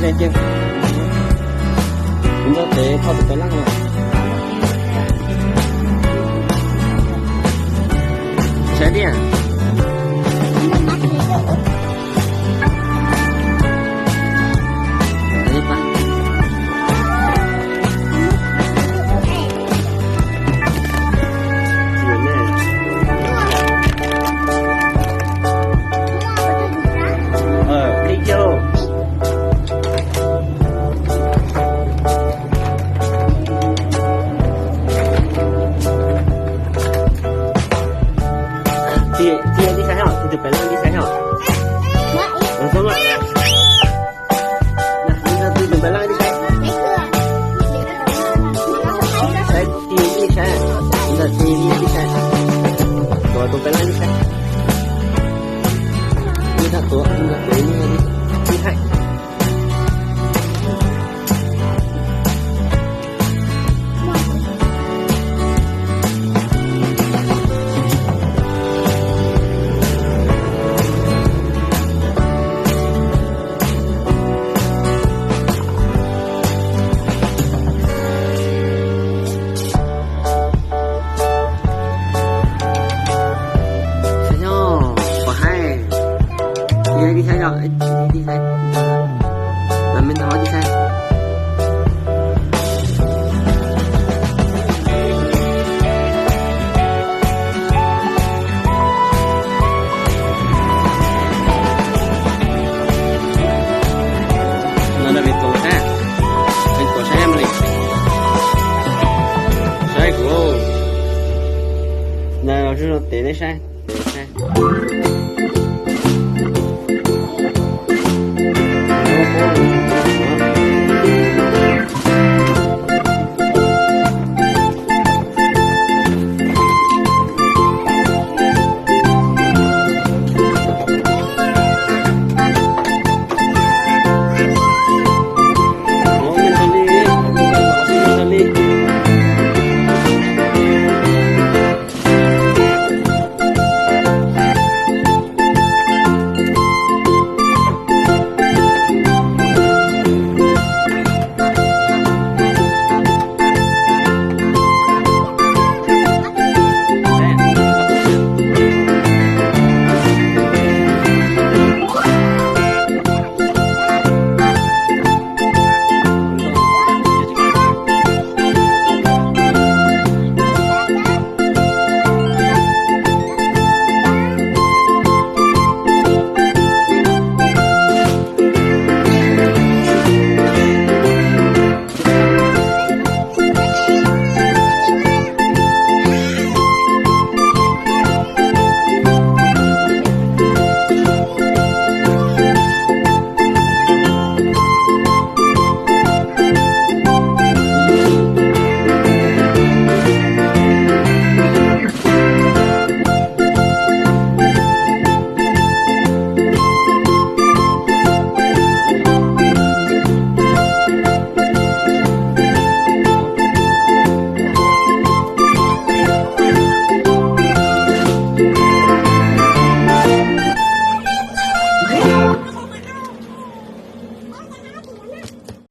Kuv nrog Tev kho tus pes laj no. Saib tiag. Pliv kiag lauj. Tij, tij tij saib os, tij tus pes laj tij saib os. Los txog los. Tij tus pes laj tij saib. Saib tij tij saib. Ntawm tij tij saib. Tuav tus pes laj tij saib. Tij txhob tuav, tij txhob tuav, tij thaij. Saib os, puas haib? Tij saib os, tij saib. Los me ntau tij saib. Los nrog me tuav saib, me tuav saib li. Saib kuv, ntawd zoo zoo Tev nej saib.